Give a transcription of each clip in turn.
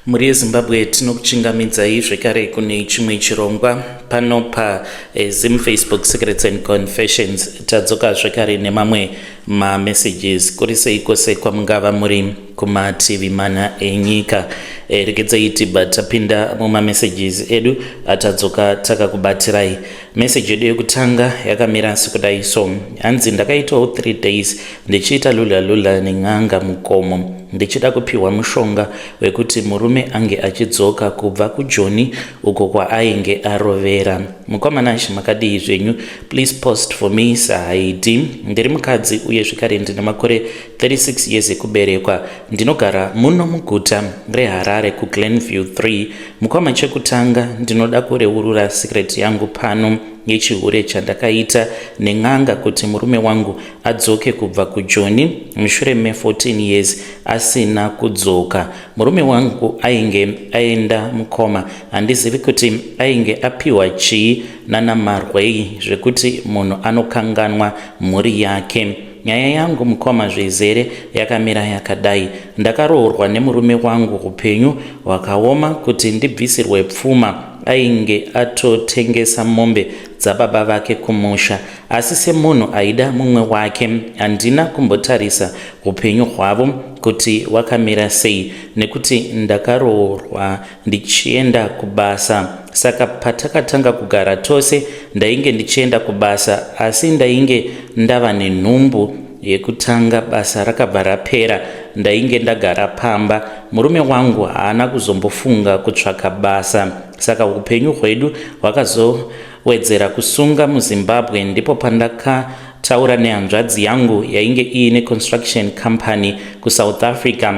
Mhuri yeZimbabwe, tinokuchingamidzai zvekare kune chimwe chirongwa pano paZim Facebook Secrets and Confessions. Tadzoka zvekare nemamwe mamessages. Kuri sei kwose kwamungava muri kumativi mana enyika? Regedzai tibva tapinda mumamessages edu atadzoka takakubatirai. Message yedu yekutanga yakamira sekudai so: hanzi, "Ndakaitawo 3 days ndichiita lula lula nen'anga mukomo, ndichida kupiwa mushonga wekuti murume ange achidzoka kubva kuJoni uko kwaainge arovera. Mukomana, makadii zvenyu? Please post for me sahaidi. Ndiri mukadzi uye zvekare ndine makore 36 years ekuberekwa. Ndinogara muno muguta reHarare, kuGlenview 3. Mukoma, chekutanga ndinoda kureurura secret yangu pano yechihure chandakaita nen'anga kuti murume wangu adzoke kubva kuJoni mushure me14 years asina kudzoka. Murume wangu ainge aenda, mukoma. Handizivi kuti ainge apiwa chii nanamarwei zvekuti munhu anokanganwa mhuri yake. Nyaya yangu, mukoma, zvezere yakamira yakadai: ndakaroorwa nemurume wangu, upenyu hwakaoma. Kuti ndibvisirwe pfuma, ainge atotengesa mombe dzababa vake kumusha. Asi semunhu aida mumwe wake, handina kumbotarisa upenyu hwavo kuti wakamira sei, nekuti ndakaroorwa ndichienda kubasa. Saka patakatanga kugara tose, ndainge ndichienda kubasa, asi ndainge ndava nenhumbu yekutanga. Basa rakabva rapera, ndainge ndagara pamba. Murume wangu haana kuzombofunga kutsvaka basa, saka upenyu hwedu hwakazowedzera kusunga. MuZimbabwe ndipo pandakataura nehanzvadzi yangu yainge iine construction company kuSouth Africa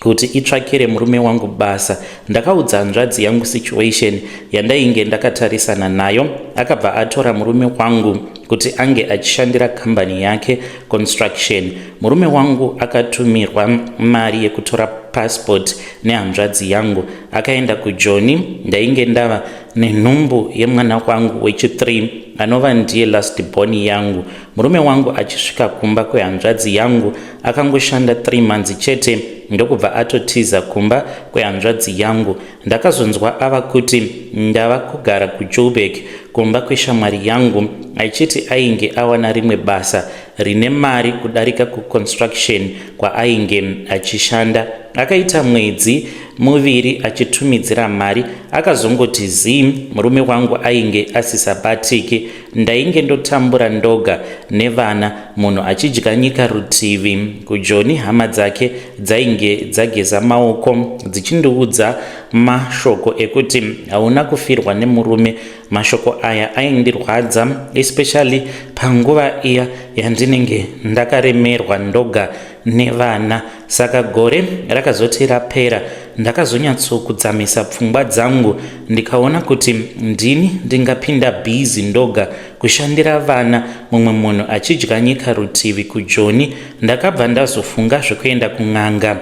kuti itsvakire murume wangu basa. Ndakaudza hanzvadzi yangu situation yandainge ndakatarisana nayo. Akabva atora murume wangu kuti ange achishandira kambani yake construction. Murume wangu akatumirwa mari yekutora passport nehanzvadzi yangu, akaenda kuJoni. Ndainge ndava nenhumbu yemwana wangu wechi3, anova ndiye last born yangu. Murume wangu achisvika kumba kwehanzvadzi yangu, akangoshanda 3 months chete, ndokubva atotiza kumba kwehanzvadzi yangu. Ndakazonzwa ava kuti ndava kugara kuJoburg kumba kweshamwari yangu, achiti ainge awana rimwe basa rine mari kudarika kuconstruction kwaainge achishanda. Akaita mwedzi 2 achitumidzira mari, akazongoti zii. Murume wangu ainge asisabatiki. Ndainge ndotambura ndoga nevana, munhu achidya nyika rutivi kuJoni. Hama dzake dzainge dzageza maoko dzichindiudza mashoko ekuti hauna kufirwa nemurume. Mashoko aya aindirwadza, especially panguva iya yandinenge ndakaremerwa ndoga nevana. Saka gore rakazoti rapera, ndakazonyatsokudzamisa pfungwa dzangu, ndikaona kuti ndini ndingapinda busy ndoga kushandira vana, mumwe munhu achidya nyika rutivi kuJoni. Ndakabva ndazofunga zvekuenda kun'anga.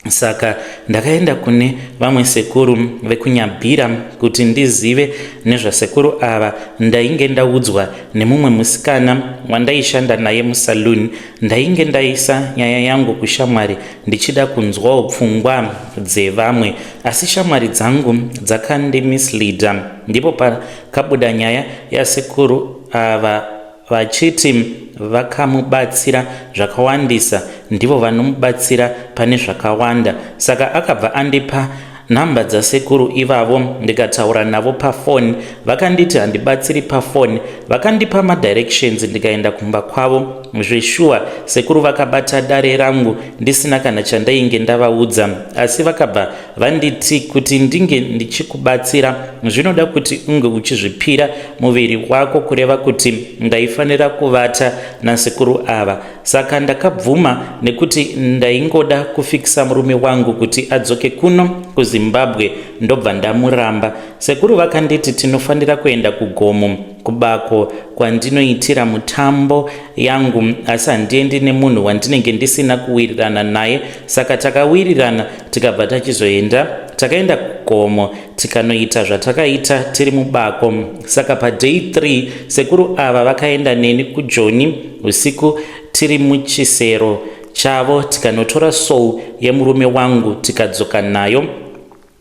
Saka ndakaenda kune vamwe sekuru vekuNyabhira kuti ndizive nezvasekuru ava. Ndainge ndaudzwa nemumwe musikana wandaishanda naye musaluni. Ndainge ndaisa nyaya yangu kushamwari ndichida kunzwawo pfungwa dzevamwe, asi shamwari dzangu dzakandimisleada. Ndipo pakabuda nyaya yasekuru ava, vachiti vakamubatsira zvakawandisa, ndivo vanomubatsira pane zvakawanda. Saka akabva andipa nhamba dzasekuru ivavo, ndikataura navo pafoni. Vakanditi handibatsiri pafoni. Vakandipa madirections, ndikaenda kumba kwavo. Zveshuwa, sekuru vakabata dare rangu ndisina kana chandainge ndavaudza, asi vakabva vanditi kuti ndinge ndichikubatsira zvinoda kuti unge uchizvipira muviri wako, kureva kuti ndaifanira kuvata nasekuru ava. Saka ndakabvuma nekuti ndaingoda kufikisa murume wangu kuti adzoke kuno kuZimbabwe, ndobva ndamuramba. Sekuru vakanditi tinofanira kuenda kugomo, kubako kwandinoitira mutambo yangu, asi handiendi nemunhu wandinenge ndisina kuwirirana naye. Saka takawirirana, tikabva tachizoenda. Takaenda kugomo, tikanoita zvatakaita tiri mubako. Saka paday 3, sekuru ava vakaenda neni kuJoni usiku tiri muchisero chavo, tikanotora soul yemurume wangu, tikadzoka nayo.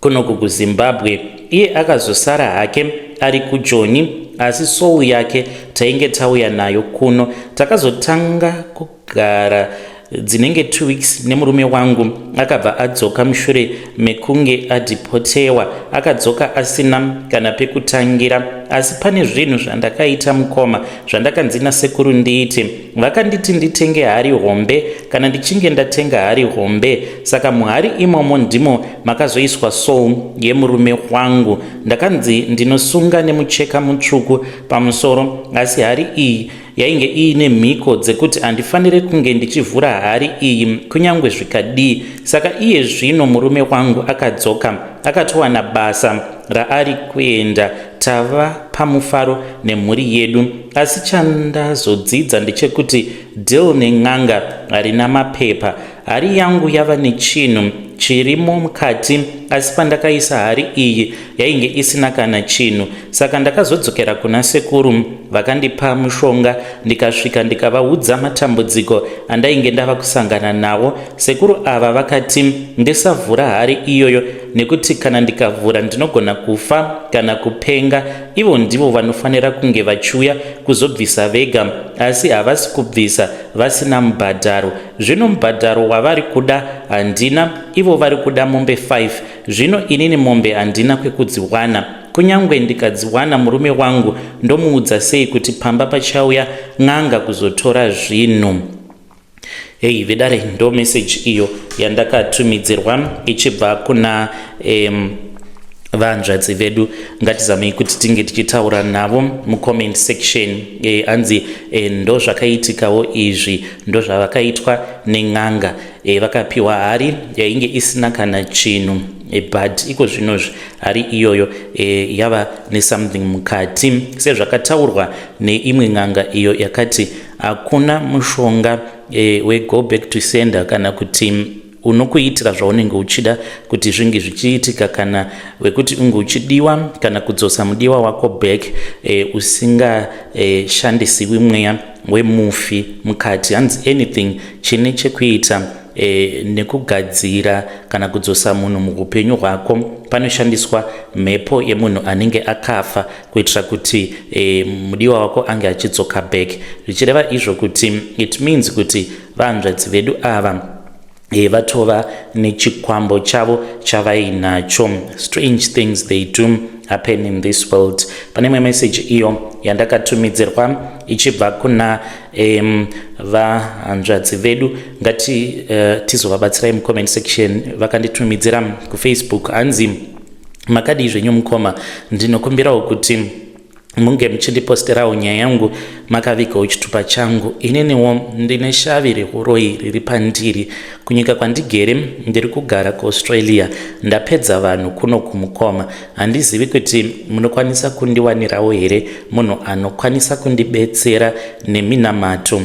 kunoku kuZimbabwe. Iye akazosara hake ari kuJoni asi soul yake tainge tauya nayo kuno. Takazotanga kugara dzinenge 2 weeks nemurume wangu akabva adzoka mushure mekunge adhipotewa. Akadzoka asina kana pekutangira asi pane zvinhu zvandakaita mukoma zvandakanzi nasekuru ndiite. Vakanditi nditenge hari hombe kana ndichinge ndatenga hari hombe saka muhari imomo ndimo makazoiswa soul yemurume wangu. Ndakanzi ndinosunga nemucheka mutsvuku pamusoro asi hari iyi yainge iine mhiko dzekuti handifanire kunge ndichivhura hari iyi kunyange zvikadii. Saka iye zvino murume wangu akadzoka akatowana basa raari kuenda tava pamufaro nemhuri yedu. Asi chandazodzidza ndechekuti deal nen'anga harina mapepa. Hari yangu yava nechinhu chirimo mukati asi pandakaisa hari iyi yainge isina kana chinhu. Saka ndakazodzokera kuna sekuru vakandipa mushonga ndikasvika ndikavaudza matambudziko andainge ndava kusangana nawo. Sekuru ava vakati ndisavhura hari iyoyo nekuti kana ndikavhura ndinogona kufa kana kupenga. Ivo ndivo vanofanira kunge vachiuya kuzobvisa vega asi havasi kubvisa vasina mubhadharo. Zvino mubhadharo wavari kuda handina, ivo vari kuda mombe 5. Zvino inini mombe handina kwekudziwana. Kunyangwe ndikadziwana murume wangu ndomuudza sei kuti pamba pachauya n'anga kuzotora zvinhu. Hey vedare, ndo message iyo yandakatumidzirwa ichibva kuna vanzvadzi vedu. Ngatizamei kuti tinge tichitaura navo mucomment section. Hanzi ndo zvakaitikawo izvi, ndo zvavakaitwa nen'anga. Vakapiwa hari yainge isina kana chinhu, but iko zvinozvi hari iyoyo yava nesomething mukati, sezvakataurwa neimwe n'anga iyo yakati hakuna mushonga wego back to sender kana kuti unokuitira zvaunenge uchida kuti zvinge zvichiitika, kana wekuti unge uchidiwa kana kudzosa mudiwa wako back usingashandisiwi mweya wemufi mukati. Hanzi anything chine chekuita nekugadzira kana kudzosa munhu muupenyu hwako panoshandiswa mhepo yemunhu anenge akafa kuitira kuti mudiwa wako ange achidzoka back, zvichireva izvo kuti it means kuti vanzvadzi vedu ava vatova nechikwambo chavo chavainacho. Strange things, they do happen in this world. Pane imwe message iyo yandakatumidzirwa ichibva kuna vahanzvadzi vedu. Ngati tizovabatsirai mucomment section. Vakanditumidzira kuFacebook, hanzi, "Makadii zvenyu mukoma? Ndinokumbirawo kuti munge muchindiposterawo nyaya yangu makavigawo chitupa changu. Ininiwo ndine shavi reuroyi riri pandiri. Kunyika kwandigere, ndiri kugara kuAustralia, ndapedza vanhu kuno kumukoma. Handizivi kuti munokwanisa kundiwanirawo here munhu anokwanisa kundibetsera neminamato.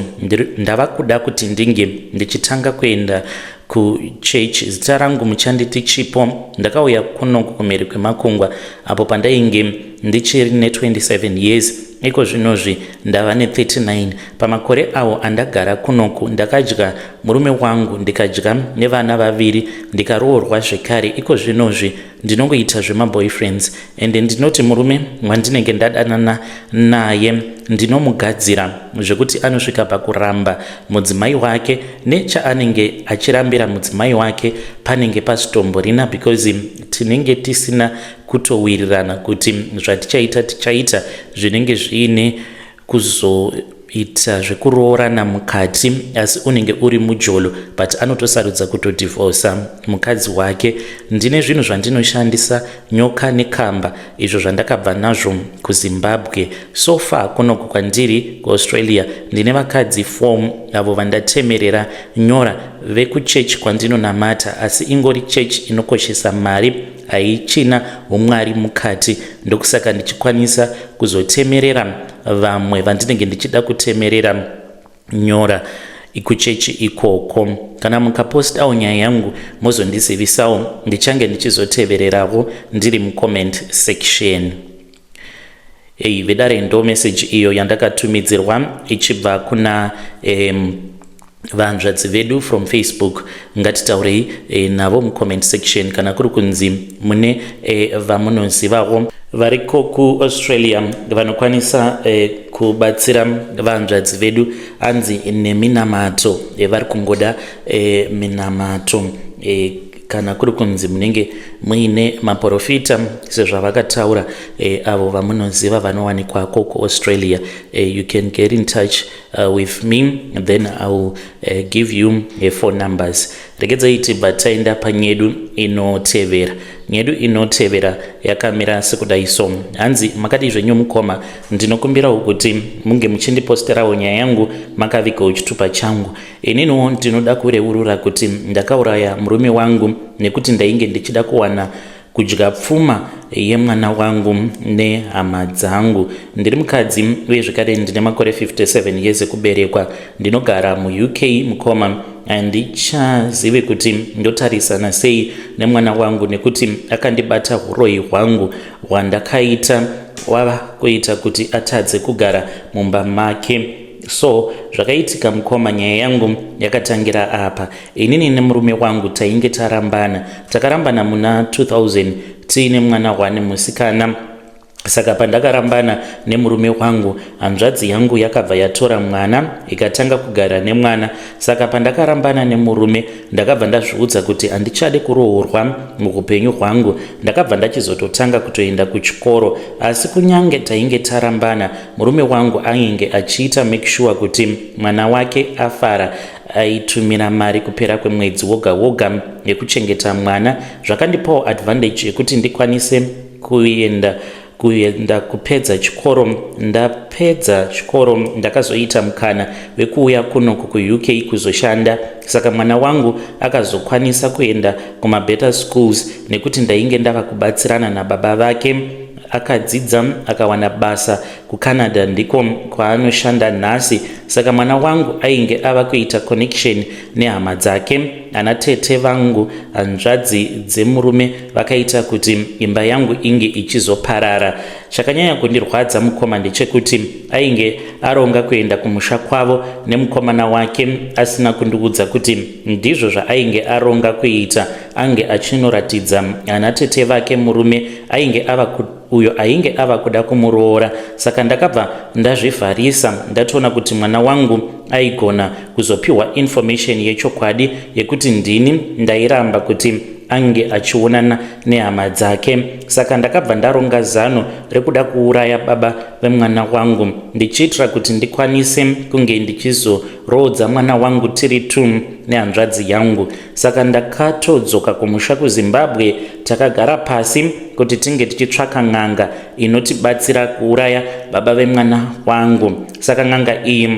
Ndava kuda kuti ndinge ndichitanga kuenda kuchechi. Zita rangu muchanditi Chipo. Ndakauya kuno kumhiri kwemakungwa apo pandainge ndichiri ne27 years. Iko zvinozvi ndava ne39. Pamakore awo andagara kunoku, ndakadya murume wangu, ndikadya nevana vaviri, ndikaroorwa zvekare. Iko zvinozvi ndinongoita zvemaboyfriends, ende ndinoti murume wandinenge ndadanana naye ndinomugadzira zvekuti anosvika pakuramba mudzimai wake. Nechaanenge achirambira mudzimai wake panenge pasitomborina, because tinenge tisina kutowirirana kuti zvatichaita tichaita zvinenge zviine kuzoita zvekuroorana mukati, asi unenge uri mujolo, but anotosarudza kutodhivhosa mukadzi wake. Ndine zvinhu zvandinoshandisa, nyoka nekamba, izvo zvandakabva nazvo kuZimbabwe. So far kunoku kwandiri kuAustralia ndine vakadzi 4 avo vandatemerera nyora, vekuchechi kwandinonamata, asi ingori chechi inokoshesa mari, haichina umwari mukati. Ndokusaka ndichikwanisa kuzotemerera vamwe vandinenge ndichida kutemerera nyora kuchechi ikoko. Kana mukapostawo nyaya yangu mozondizivisawo, ndichange ndichizotevererawo ndiri mucomment section." Ei vedare, ndo message iyo yandakatumidzirwa ichibva kuna Vanzvadzi vedu from Facebook, ngatitaurei navo mucomment section. Kana kuri kunzi mune vamunozivawo variko kuAustralia vanokwanisa kubatsira vanzvadzi vedu, anzi neminamato, vari kungoda minamato. Kana kuri kunzi munenge muine maprofita sezvavakataura, avo vamunoziva vanowanikwako kuAustralia, you can get in touch with me, then I will give you phone numbers. Regedzai tibva taenda panyedu inotevera. Nyedu inotevera yakamira sekudai so. Hanzi, "Makadi zvenyu mukoma? Ndinokumbirawo kuti munge muchindiposterawo nyaya yangu makavigawo chitupa changu. Ininiwo ndinoda kureurura kuti ndakauraya murume wangu nekuti ndainge ndichida kuwana kudya pfuma yemwana wangu nehama dzangu. Ndiri mukadzi uye zvekare ndine makore 57 years ekuberekwa. Ndinogara muUK. Mukoma, handichazive kuti ndotarisana sei nemwana wangu nekuti akandibata uroyi hwangu hwandakaita wava kuita kuti atadze kugara mumba make. So zvakaitika mukoma, nyaya yangu yakatangira apa. Inini nemurume wangu tainge tarambana. Takarambana muna 2000 tiine mwana wane musikana. Saka pandakarambana nemurume wangu, hanzvadzi yangu yakabva yatora mwana ikatanga kugara nemwana. Saka pandakarambana nemurume, ndakabva ndazviudza kuti handichade kuroorwa muupenyu hwangu. Ndakabva ndachizototanga kutoenda kuchikoro. Asi kunyange tainge tarambana, murume wangu ainge achiita make sure kuti mwana wake afara. Aitumira mari kupera kwemwedzi woga woga yekuchengeta mwana. Zvakandipawo advantage yekuti ndikwanise kuenda kupedza chikoro. Ndapedza chikoro, ndakazoita mukana wekuuya kunoku kuUK kuzoshanda. Saka mwana wangu akazokwanisa kuenda kumabetter schools nekuti ndainge ndava kubatsirana nababa vake. Akadzidza, akawana basa kuCanada, ndiko kwaanoshanda nhasi. Saka mwana wangu ainge ava kuita connection nehama dzake. Ana tete vangu, hanzvadzi dzemurume, vakaita kuti imba yangu inge ichizoparara. Chakanyanya kundirwadza mukoma ndechekuti ainge aronga kuenda kumusha kwavo nemukomana wake asina kundiudza kuti ndizvo zvaainge aronga kuita. Ange achinoratidza ana tete vake murume ainge ava uyo ainge ava kuda kumuroora. Saka ndakabva ndazvivharisa ndatoona kuti mwana wangu aigona kuzopiwa information yechokwadi yekuti ndini ndairamba kuti ange achionana nehama dzake. Saka ndakabva ndaronga zano rekuda kuuraya baba vemwana wangu ndichiitira kuti ndikwanise kunge ndichizoroodza mwana wangu tiri two nehanzvadzi yangu. Saka ndakatodzoka kumusha kuZimbabwe. Takagara pasi kuti tinge tichitsvaka n'anga inotibatsira kuuraya baba vemwana wangu. Saka n'anga iyi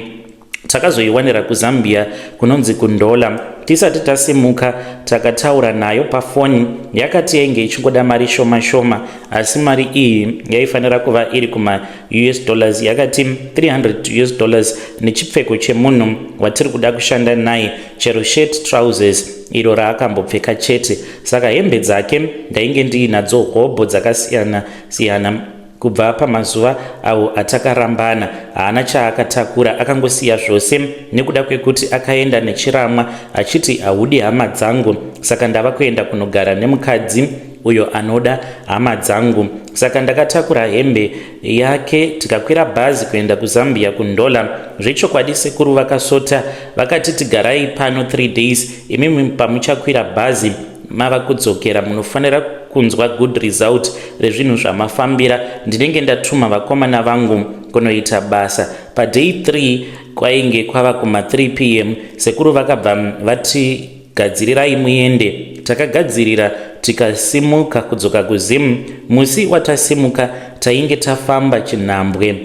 takazoiwanira kuZambia, kunonzi kuNdola. Tisati tasimuka, takataura nayo pafoni. Yakati yainge ichingoda mari shoma shoma, asi mari iyi yaifanira kuva iri kumaUS dollars. Yakati 300 US dollars nechipfeko chemunhu watiri kuda kushanda naye, chero shirt, trousers iro raakambopfeka chete. Saka hembe dzake ndainge ndiinadzo hobho dzakasiyana siyana kubva pamazuva awo atakarambana. Haana chaakatakura, akangosiya zvose nekuda kwekuti akaenda nechiramwa achiti haudi hama dzangu, saka ndava kuenda kunogara nemukadzi uyo anoda hama dzangu. Saka ndakatakura hembe yake, tikakwira bhazi kuenda kuZambia, kuNdola. Zvechokwadi sekuru vakasota, vakati, 'Tigarai pano 3 days. Imimi pamuchakwira bhazi mava kudzokera, munofanira kunzwa good result rezvinhu zvamafambira. Ndinenge ndatuma vakomana vangu kunoita basa.' Paday 3, kwainge kwava kuma3 p.m., sekuru vakabva vati, 'Gadzirirai muende.' Takagadzirira, tikasimuka kudzoka kuZimu. Musi watasimuka, tainge tafamba chinhambwe,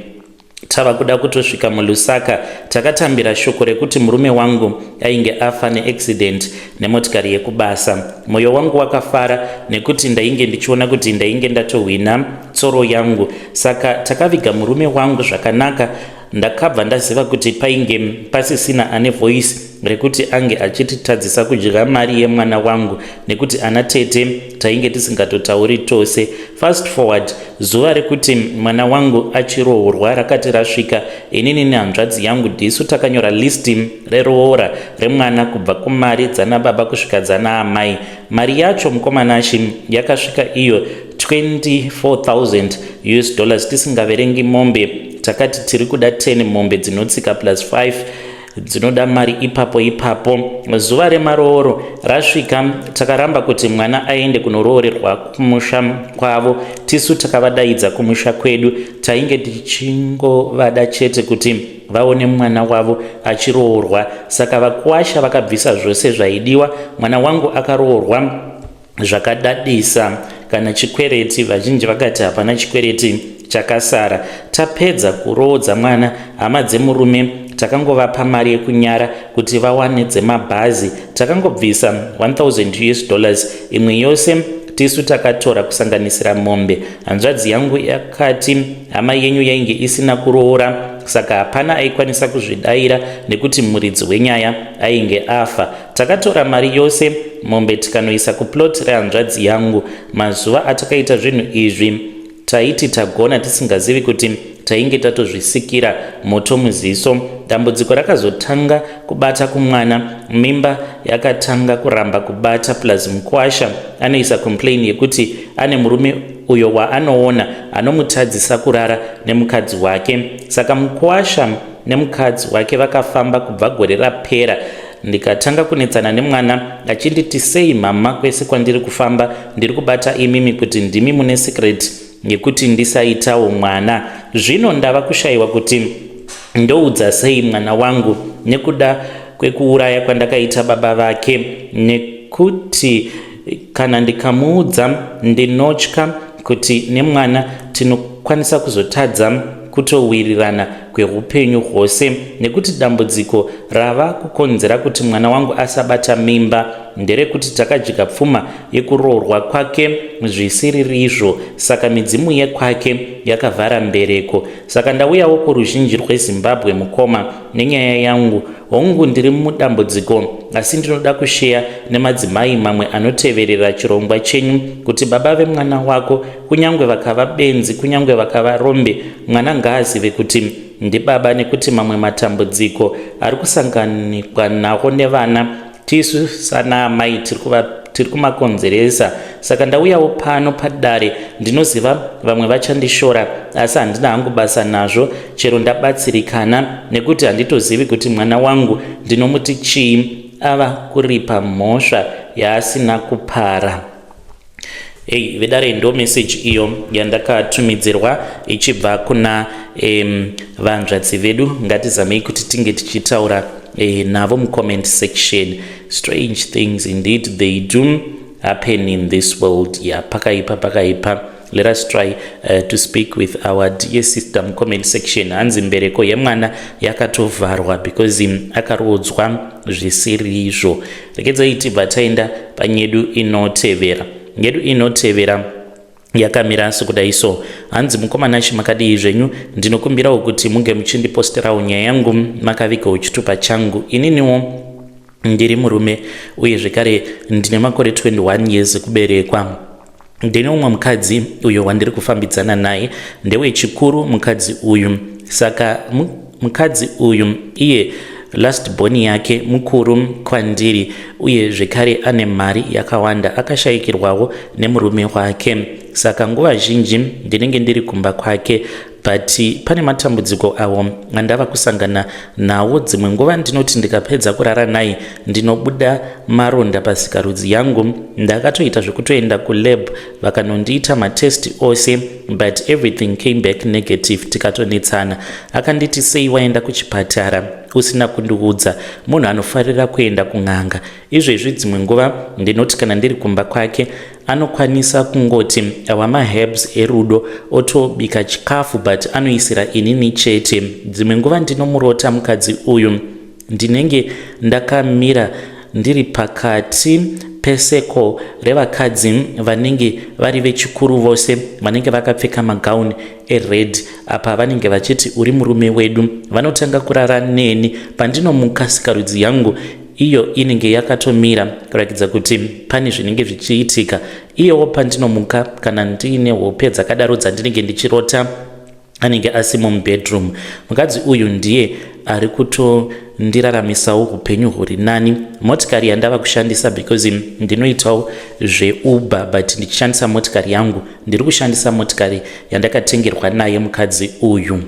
tava kuda kutosvika muLusaka, takatambira shoko rekuti murume wangu ainge afa neaccident nemotikari yekubasa. Mwoyo wangu wakafara nekuti ndainge ndichiona kuti ndainge ndatohwina tsoro yangu. Saka takaviga murume wangu zvakanaka. Ndakabva ndaziva kuti painge pasisina ane voice. rekuti ange achititadzisa kudya mari yemwana wangu nekuti ana tete tainge tisingatotauri tose. Fast forward, zuva rekuti mwana wangu achiroorwa rakati rasvika, inini nehanzvadzi yangu ndisu takanyora list reroora remwana kubva kumari dzana baba kusvika dzana amai. Mari yacho mukomanashi yakasvika iyo 24,000 US dollars tisingaverengi mombe. Takati tiri kuda 10 mombe dzinotsika plus 5 dzinoda mari ipapo ipapo. Zuva remarooro rasvika, takaramba kuti mwana aende kunoroorerwa kumusha kwavo. Tisu takavadaidza kumusha kwedu. Tainge tichingovada chete kuti vaone mwana wavo achiroorwa. Saka vakwasha vakabvisa zvose zvaidiwa. Mwana wangu akaroorwa zvakadadisa, kana chikwereti vazhinji vakati hapana chikwereti chakasara. Tapedza kuroodza mwana, hama dzemurume takangovapa mari yekunyara kuti vawane dzemabhazi. Takangobvisa 1000 US dollars, imwe yose tisu takatora, kusanganisira mombe. Hanzvadzi yangu yakati hama yenyu yainge isina kuroora, saka hapana aikwanisa kuzvidayira nekuti muridzi wenyaya ainge afa. Takatora mari yose, mombe, tikanoisa kuplot rehanzvadzi yangu. Mazuva atakaita zvinhu izvi taiti tagona, tisingazivi kuti tainge tatozvisikira moto muziso. Dambudziko rakazotanga kubata kumwana. Mimba yakatanga kuramba kubata, plus mukwasha anoisa complain yekuti ane murume uyo waanoona anomutadzisa kurara nemukadzi wake. Saka mukwasha nemukadzi wake vakafamba kubva gore rapera. Ndikatanga kunetsana nemwana achinditi, "Sei mama, kwese kwandiri kufamba ndiri kubata imimi kuti ndimi mune secret yekuti ndisaitawo mwana?" Zvino ndava kushayiwa kuti ndoudza sei mwana wangu nekuda kwekuuraya kwandakaita baba vake, nekuti kana ndikamuudza ndinotya kuti nemwana tinokwanisa kuzotadza kutowirirana kweupenyu hwose, nekuti dambudziko rava kukonzera kuti mwana wangu asabata mimba nderekuti takadya pfuma yekuroorwa kwake zvisiririzvo, saka midzimu yekwake yakavhara mbereko. Saka ndauyawo kuruzhinji rweZimbabwe, mukoma, nenyaya yangu. Hongu, ndiri mudambudziko, asi ndinoda kusheya nemadzimai mamwe anoteverera chirongwa chenyu kuti baba vemwana wako, kunyange vakava benzi, kunyange vakava rombe, mwana ngaazive kuti ndibaba, nekuti mamwe matambudziko ari kusanganikwa nawo nevana tisu sanaamai tiri kumakonzeresa. Saka ndauyawo pano padare. Ndinoziva vamwe vachandishora, asi handina hangu basa nazvo chero ndabatsirikana, nekuti handitozivi kuti mwana wangu ndinomuti chii ava kuripa mhosva yaasina kupara. Ei vedare, ndo message iyo yandakatumidzirwa ichibva kuna vanzvadzi vedu. Ngatizamei kuti tinge tichitaura navo mucomment section. Strange things indeed, they do happen in this world. Ya, pakaipa, pakaipa. Let us try to speak with our dear sister mucomment section. Hanzi mbereko yemwana yakatovharwa because akaroodzwa zvisirizvo. Regedzai tibva taenda panyedu inotevera. Nyedu inotevera yakamira sekudai so. Hanzi, "Mukomana chimakadii zvenyu? Ndinokumbirawo kuti munge muchindiposterawo nyaya yangu makavigawo chitupa changu. Ininiwo ndiri murume uye zvekare ndine makore 21 years ekuberekwa. Ndine umwe mukadzi uyo wandiri kufambidzana naye, ndewechikuru mukadzi uyu. Saka mukadzi uyu iye last born yake mukuru kwandiri uye zvekare ane mari yakawanda. Akashayikirwawo nemurume wake, saka nguva zhinji ndinenge ndiri kumba kwake, but pane matambudziko awo andava kusangana nawo. Dzimwe nguva ndinoti ndikapedza kurara naye ndinobuda maronda pasikarudzi yangu. Ndakatoita zvekutoenda kulab, vakanondiita matest ose, but everything came back negative. Tikatonetsana, akanditi, 'Sei waenda kuchipatara usina kundiudza?' Munhu anofarira kuenda kun'anga. Izvezvi dzimwe nguva ndinoti kana ndiri kumba kwake anokwanisa kungoti awa maherbs erudo, otobika chikafu, but anoisira inini chete. Dzimwe nguva ndinomurota mukadzi uyu. Ndinenge ndakamira ndiri pakati Peseko revakadzi vanenge vari vechikuru vose vanenge vakapfeka magauni ered. Apa vanenge vachiti uri murume wedu. Vanotanga kurara neni pandinomuka sikarudzi yangu iyo inenge yakatomira kurakidza kuti pane zvinenge zvichiitika. Iyewo pandinomuka kana ndiine hope dzakadaro dzandinenge ndichirota anenge asimo mubedroom. Mukadzi uyu ndiye ari kutondiraramisawo upenyu huri nani. Motikari yandava kushandisa, because ndinoitawo zveUber but ndichishandisa motikari yangu, ndiri kushandisa motikari yandakatengerwa naye mukadzi uyu.